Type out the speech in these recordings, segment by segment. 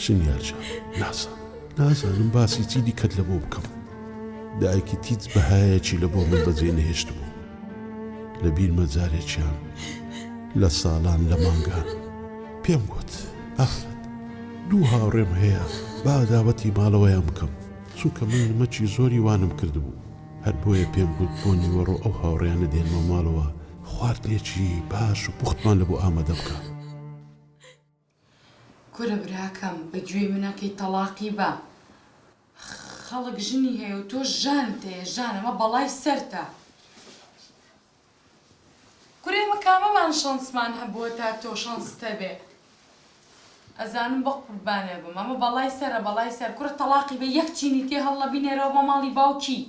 شنیار جان، نازانم، نازانم باسی چی دیکەت لە بۆ بکەم. دایکت هیچ بەهایەکی لە بۆ من بەجێ نەهێشتبوو. لە بیرمە جارێکیان لە ساڵان لە مانگان پێم گوت، ئافرەت، دوو هاوڕێم هەیە با داوەتی ماڵەوەیان بکەم، چونکە من نمەکی زۆری وانم کردبوو. هەر بۆیە پێم گوت بۆ نیوەڕۆ ئەو هاوڕێیانە دێنمە ماڵەوە خواردنێکی باش و پوختمان لە بۆ ئامادە بکە. کورە براکەم بە گوێی منەکەی تەڵاقی بە خەڵک ژنی هەیە و تۆش ژانت هەیە ژان ئەمە بەڵای سەرتە کورە ئێمە کامەمان شەنسمان هەبووە تا تۆ شەنست هەبێ ئەزانم بە قوربانێ بم ئەمە بەڵای سەرە بەڵای سەر کورە تەڵاقی بە یەک چینی تێ هەڵنە بینێرەوە بە ماڵی باوکی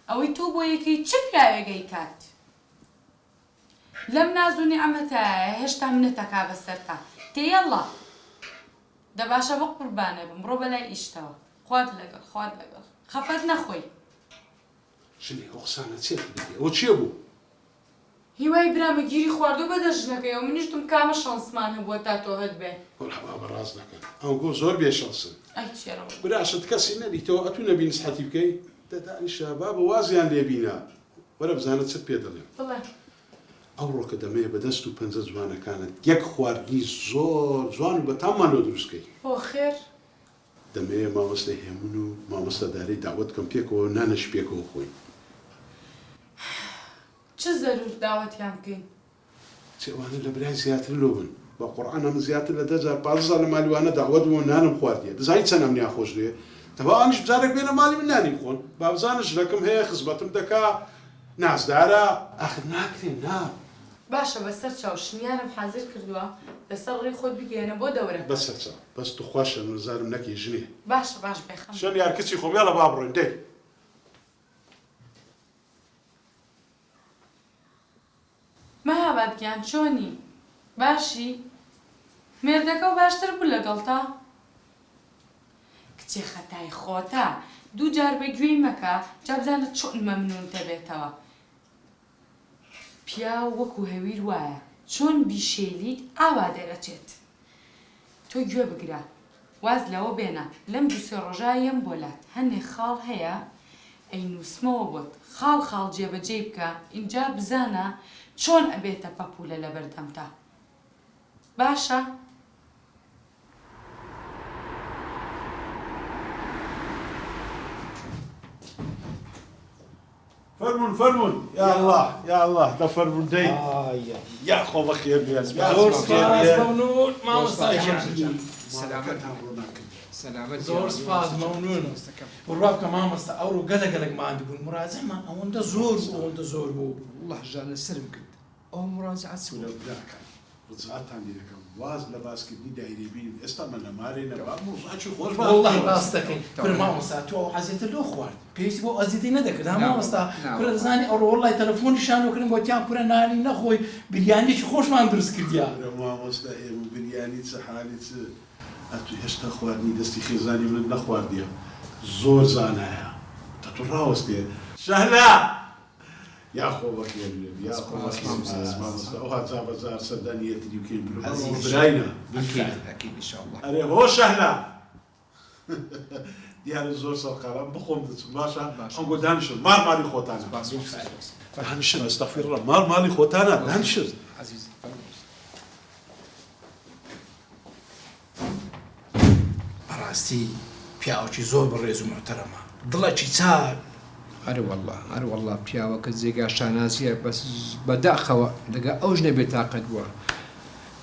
ئەوەی تۆ بۆ یەکەی چ پیاوێک ئەیکات لەم ناز و نیعمەتایە هێشتا منەتەکا بەسەرتا تێ یەڵا دە باشە بەقوربانێ بم بڕۆ بەلای ئیشتەوە خوات لەگەڵ خوات لەگەڵ خەفەت نەخۆی. ژنێ ئەو قسانە چیە کە دەکەی ئەوە کێ بوو؟ هیوای برامە گیری خواردوە بە دەست ژنەکەیەوە منیش وتم کامە شەنسمان هەبووە تا تۆ هەت بێ. وەڵا بابە ڕاست دەکەن ئەنگۆ زۆر بێ شەنسن. ئەی چێرە وەڵا. براشت کەسی نەدیتەوە ئەتوو نەبی نسحەتی بکەی؟ دە دانیشە بابە وازیان لێ بینە وەرە بزانە چت پێ دەڵێم. بڵێ. ئەوڕۆکە دەمەوێ بە دەست و پەنجە جوانەکانت یەک خواردنی زۆر جوان و بەتاممان لۆ دروست کەی. بۆ خێر؟ دەمەوێ مامۆستا هێمن و مامۆستا دارەی دەعوەت کەم پێکەوە نانەش پێکەوە خۆین. چ زەرور داوەتیان بکەین؟ چ ئەوانە لە برای زیاتر لۆ بن. بە قوڕعان ئەمن زیاتر لە دە جار 15 جار لە مالی وانە دەعوەت بوومە نانم خواردیە دەزانی چەند ئەمنیان خۆش دەوێ دەبا ئەوانیش جارێک بێنە مالی من نانی بخۆن با بزانن ژنەکم هەیە خزمەتم دەکا نازدارە ئاخر ناکرێ نا. باشە بەسەر چاو شنیارم حازر کردوە لەسەر ڕێی خۆت بگەیەنە بۆ دەورەکەم. بەسەر چاو بەس توخوا شەرمەزارم نەکەی ژنێ. باشە باش بێخەم بە. شنیار کچی خۆم یاڵا با بڕۆین دەی. مەهاباد گیان چۆنی؟ باشی؟ مێردەکەو باشتر بوو لەگەڵتا؟ کچێ خەتای خۆتە دووجار بە گوێی مەکە جا بزانە چۆن مەمنونتە بێتەوە پیاو وەکو هەویر وایە چۆن بیشێلیت ئاوا دەرەچێت تۆ گوێ بگرە واز لەوە بێنە لەم دوو سێ ڕۆژە یەم بۆ لات هەنێ خاڵ هەیە ئەینوسمەوە بۆت خاڵ خاڵ جێبەجێی بکە ئینجا بزانە چۆن ئەبێتە پەپولە لەبەردەمتا باشە. فەرموون فەرموون یا اللە یا اللە دە فەرموون دەی یاخۆ بەخێر بێن زۆر سپاس مەمنون مامۆستا گیان سەلامەتان ڕۆ ناکرد سەلامەت زۆر سپاس مەمنون بڕوا بکە مامۆستا ئەوڕۆ گەلە گەلەک ماندوو بوون مراجعمان ئەوەندە زۆر بوو ئەوەندە زۆر بوو وەڵڵا ژانە سەرم کرد ئەو مراجعە چ بوو؟ براکەم ڕجاتان لێ دەکەم واز لە باسکردنی دایرەی بینن ئێستا مە نەمارێ نە با مەوزوعەکی خۆش باس وەڵڵاهی بکەین. ڕاست دەکەی کورە مامۆستا تۆ ئەو عەزیەتە لۆ خوارد پێویستی بەو ئەزیەتەی نەدەکرد ها مامۆستا کورە دەزانی ئەوڕۆ وەڵڵاهی تەلەفۆنیشیان لۆ کردم گۆتیان کورە نانی نەخۆی بریانیەکی خۆشمان دروست کردیە. کورە مامۆستا ئێمە بریانی چ حالی چ ئەتو هێشتا خواردنی دەستی خێزانی منت نەخواردیە زۆر زانایە دەتو ڕاوەستێ. شەهلا یاخۆ بەخێر بێن یاخۆ سپاس بەخێر مامۆستا بێن سپاس مامۆستا ئەوها جا بە جار سەردانی یەتری بکەین برۆ ئەزیز براینە ئەکید ئەکید ان شاء اللە. ئەرێ هۆ شەهلا دیارە زۆر سەرقاڵە بخۆم دەچم باشە باشە ئەنگۆ دانیشن ماڵ ماڵی خۆتانە سپاس مامۆستا سپاس دانیشن استغفر الله ماڵ ماڵی خۆتانە دانیشن عەزیزی فەرموو مامۆستا. بەڕاستی پیاوەکی زۆر بەڕێز و موحتەرەمە دڵەکی چاک. ئەرەوەڵا ئەرەوەڵا پیاوەکە جێگا شانازیە بەس بەداخەوە لەگە ئەو ژنە بێتاقەت بوە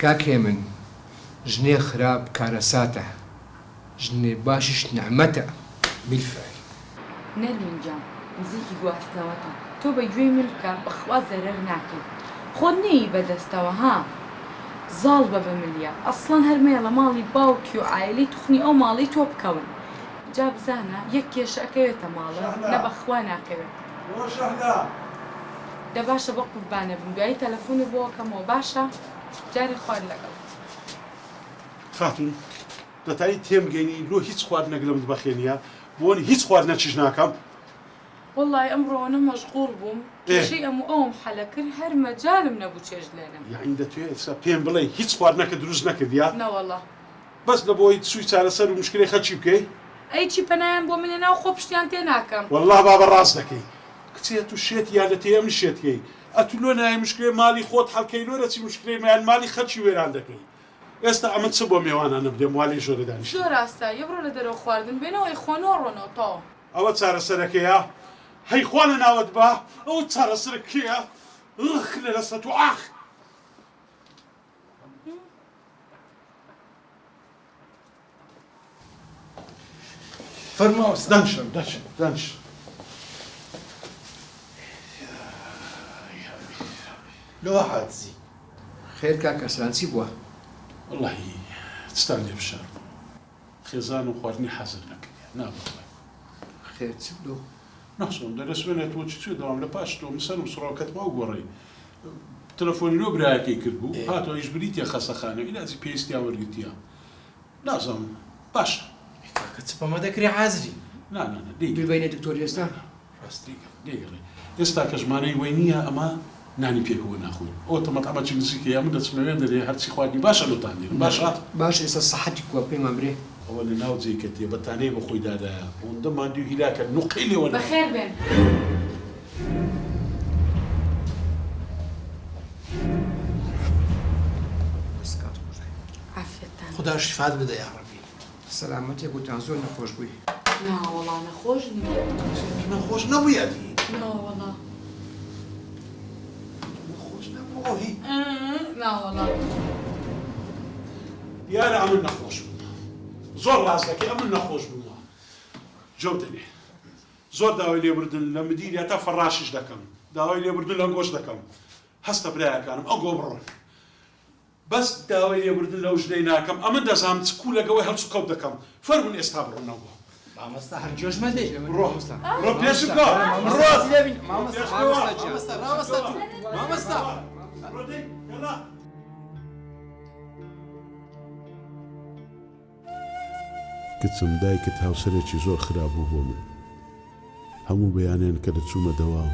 کاک هێمن ژنێ خراپ کارەساتە ژنێ باشیش نعمەتە بالفعل. نەرمین گیان نزیکی گواستنەوەتە تۆ بە گوێی من بکە بەخوا زەرەر ناکەی خۆت نەیی بە دەستەوە ها زاڵ بە بە ملیا ئەسڵەن هەر مەیەڵە ماڵی باوکی و عایلەی توخنی ئەو ماڵەی تۆ بکەون جا بزانە یەک کێشە ئەکەوێتە ماڵت شەهلا نە بەخوا ناکەوێت. بۆ شەهلا. دە باشە بەقوربانە بم دوایی تەلەفونت بۆ ئەکەمەوە باشە جارێ خوات لەگەڵ. خاتوون دەتانی تێمگەینی لۆ هیچ خواردنەک لە متبەخێ نیە بۆنی هیچ خواردنەکیش ناکەم. وەڵای ئەمڕۆ ئەونە مەشغوڵ بووم ئێ. کێشەی ئەم و ئەوم حەلە کرد هەر مەجالم نەبوو چێژ لێنەم. یەعنی دەتوێ ئێستا پێم بڵێی هیچ خواردنەکت دروست نەکردیە؟ نەوەڵا. بەس لە بۆی سوی چارەسەر و مشکلەی خەلکی بکەی. ئەی چی پەنایان بۆ من هێنا و خۆ پشتیان تێ ناکەم. وەڵا بابە ڕاست دەکەی کچێ ئەتو شێتی یا لەتێی ئەمن شێتکەی ئەتو لۆ نایەی مشکلەی ماڵی خۆت حەل کەی لۆ دەچی مشکلەی میان ماڵی خەلکی وێران دەکەی ئێستا ئەمن چ بۆ مێوانانە بدێم وا لەی ژۆرێ دانیشتوون. زۆر ئاساییە بڕۆ لە دەرەوە خواردن بێنەوە ئەی خۆن و ئەڕۆنەوە تەواو. ئەوە چارەسەرەکەیە هەی خوا لەناوت با ئەوە چارەسەرەکەیە ئخ لە دەستە تو ئاخ. فەرموو مامۆستا. دانیشن دانیشن دانیشن. لۆ حادزی. خێر کاک ئەرسەلان چی بووە؟ وەڵاهی چتان لێ بشارم خێزان و خواردنی حازر نەکردیە نا بەخوای. خێر چ لۆ؟ نازانم دەرێ سوێنێ تۆ چ چێ دەوام لە پاش تۆ من سەرم سوڕاو کەتمە ئەو گۆڕەی تەلەفۆنی لۆ برایەکەی کرد بوو هاتەوە ئیش بریتیە خەسەخانە ئیلاجی پێویستیان وەرگرتیە نازانم باشە. ئەی کاکە چ بەمە دەکرێ حازری؟ نا نا نا لێی گەڕێ. بیبەینە دکتۆر ئێستا؟ نا ڕاست لێی گەڕێ لێی گەڕێ ئێستا کە ژمارەی وەی نییە ئەمە نانی پێکەوە ناخۆین ئەوەتە مەتعەمەکی نزیکە یا من دەچمە وێندەرێ هەرچی خواردنی باشە لۆتان دێنم باشە؟ باشە ئێستا سەحەتی کوا پێمان برێ. ئەوە لە ناو جێی کەتیە بەتانیەی بە خۆی دادایە ئەوەندە ماندی و هیلاکە نوقەی لێوە نایە. بەخێر بێن. دەستکات خۆش بێ. عافیەتتان. خودا شیفات بدە یاڕەبی. سەلامەتیە گوتان زۆر نەخۆش بووی. ناوەڵا نەخۆش نیم. نەخۆش نەبووی ئەدی. ناوەڵا. نەخۆش نەبووی. ناوەڵا. دیارە ئەمن نەخۆش بووم. زۆر ڕاست دەکەی ئەمن نەخۆش بوومە. جەو دەنێ. زۆر داوای لێبوردن لە مدیر یا تا فەڕاشیش دەکەم. داوای لێبوردن لە ئەنگۆش دەکەم. هەستە برایەکانم ئەنگۆ بڕۆن. بەس داوای لێبوردن لەو ژنەی ناکەم ئەمن دەزانم چ کوولە گەوەی هەڵچ و قەوپ دەکەم فەرموون ئێستا بڕۆنەوە. مامۆستا هەر گوێش مەدەی. بڕۆ بڕۆ پێشم بکەوە بڕۆ مامۆستا مامۆستا ڕاوەستە تو مامۆستا. بڕۆ دەی یەڵا. کچم دایکت هاوسەرێکی زۆر خراپ بوو بۆ من هەموو بەیانیان کە دەچوومە دەوام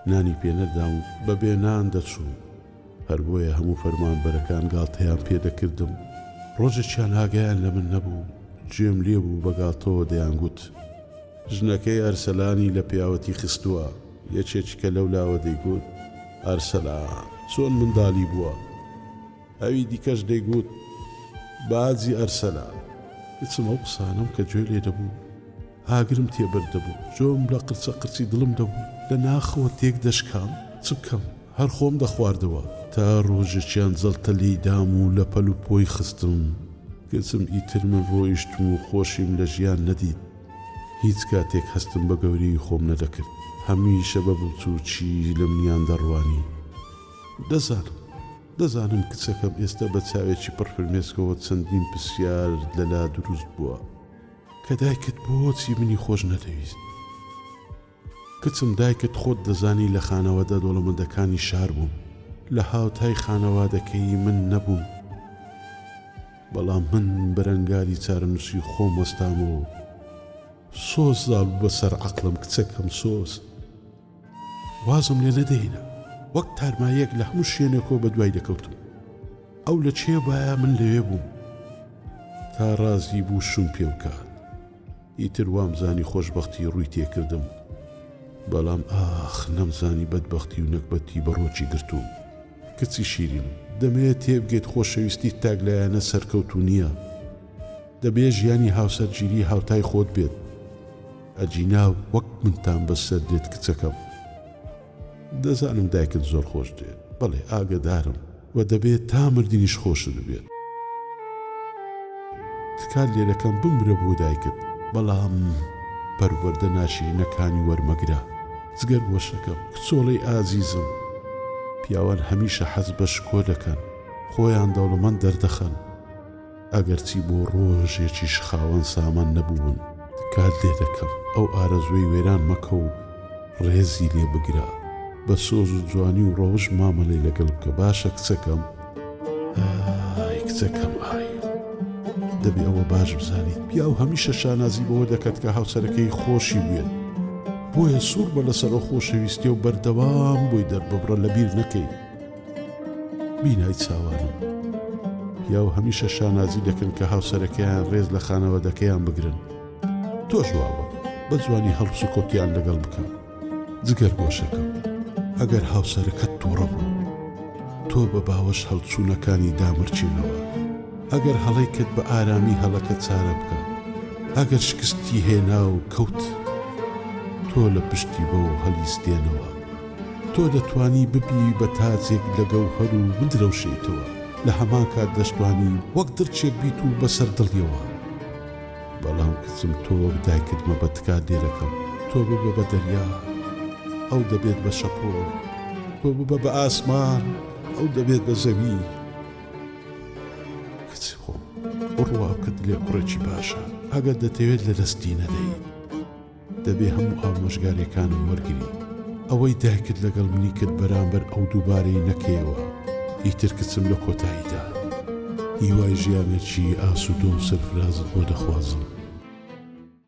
نانی پێ نەدام و بە بێ نان دەچووم هەر بۆیە هەموو فەرمانبەرەکان گاڵتەیان پێ دەکردم ڕۆژێکیان ئاگایان لە من نەبوو گوێم لێ بوو بە گاڵتەوە دەیانگوت ژنەکەی ئەرسەلانی لە پیاوەتی خستووە یەکێکی کە لەولاوە دەیگوت ئەرسەلان چۆن منداڵی بووە ئەوی دیکەش دەیگوت، باجی ئەرسەلان. کچم ئەو قسانەم کە گوێ لێ دەبوو، ئاگرم تێ بەر دەبوو، جۆم لە قرچە قرچی دڵم دەبوو، لە ناخەوە تێک دەشکام، چ بکەم، هەر خۆم دەخواردەوە. تا ڕۆژێکیان جەڵتە لێی دام و لە پەل و پۆی خستم. کچم ئیتر من ڕۆیشتم و خۆشیم لە ژیان نەدیت. هیچ کاتێک هەستم بە گەورەیی خۆم نەدەکرد. هەمیشە بە بچووکی لە منیان دەڕوانی. دەزانم. دەزانم کچەکەم ئێستا بە چاوێکی پڕ فرمێسکەوە چەندین پرسیارت لەلا دروست بووە کە دایکت بۆچی منی خۆش نەدەویست؟ کچم دایکت خۆت دەزانی لە خانەوادە دەوڵەمەندەکانی شار بوون لە هاوتای خانەوادەکەی من نەبوون بەڵام من بەرەنگاری چارەنووسی خۆم وەستامەوە و سۆز زاڵ بوو بەسەر عەقڵم کچەکەم سۆز وازم لێ نەدەهینا، وەک تارماییەک لە هەموو شوێنێکەوە بە دوای دەکەوتم. ئەو لە کوێ بایە من لەوێ بووم. تا ڕازی بوو شووم پێ بکات. ئیتر وامزانی خۆشبەختی ڕووی تێکردم. بەڵام ئاخ نەمزانی بەدبەختی و نەگبەتی بە ڕۆکی گرتووم. کچی شیرینم، دەمەوێت تێبگەیت خۆشەویستی تاکلایەنە سەرکەوتوو نییە. دەبێ ژیانی هاوسەرگیری هاوتای خۆت بێت. ئەگینا وەک منتان بەسەر دێت کچەکەم. دەزانم دایکت زۆر خۆش دێت. بەڵێ ئاگەدارم و دەبێت تا مردنیش خۆشت بوێت. تکات لێ دەکەم بمرە بۆ دایکت. بەڵام پەروەردە ناشیرینەکانی وەرمەگرە جگەر گۆشەکەم. کچۆڵەی ئازیزم. پیاوان هەمیشە حەز بە شکۆ دەکەن. خۆیان دەوڵەمەند دەردەخەن. ئەگەرچی بۆ ڕۆژێکیش خاوەن سامان نەبوون، تکات لێ دەکەم ئەو ئارەزووەی وێران مەکە و ڕێزی لێ بگرە، بە سۆز و جوانی و ڕەوشت مامەلەی لەگەڵ بکە باشە کچەکەم؟ ئای کچەکەم ئای. دەبێ ئەوە باش بزانیت پیاو هەمیشە شانازی بەوە دەکات کە هاوسەرەکەی خۆشی بوێت، بۆیە سوور بە لەسەر ئەو خۆشەویستیە و بەردەوام بۆی دەرببڕە لەبیر نەکەی. بینای چاوانم. پیاو هەمیشە شانازی دەکەن کە هاوسەرەکەیان ڕێز لە خانەوادەکەیان بگرن. تۆش وابە، بە جوانی هەڵسوکەوتیان لەگەڵ بکە. جگەر گۆشەکەم، ئەگەر هاوسەرەکەت توڕە بوو، تۆ بە باوەش هەڵچوونەکانی دامرکێنەوە. ئەگەر هەڵەی کرد بە ئارامی هەڵەکە چارە بکە. ئەگەر شکستی هێنا و کەوت، تۆ لە پشتی بە و هەڵیستێنەوە. تۆ دەتوانی ببی بە تاجێک لە گەوهەر و بدرەوشێیتەوە، لە هەمان کات دەشتوانی وەک دڕکێک بیت و بەسەر دڵیەوە. بەڵام کچم تۆ وەک دایکت مەبە تکات لێ دەکەم. تۆ ببە بە دەریا، ئەو دەبێت بە شەپۆل. تۆ ببە بە ئاسمان، ئەو دەبێت بە زەوی. کچی خۆم، بڕوا بکە دلێر کوڕێکی باشە، ئەگەر دەتەوێت لە دەستی نەدەیت. دەبێ هەموو ئامۆژگاریەکانم وەرگری ئەوەی دایکت لەگەڵ منی کرد بەرامبەر ئەو دووبارەی نەکەیەوە ئیتر کچم لە کۆتاییدا هیوای ژیانێکی ئاسودە و سەرفرازت بۆ دەخوازم.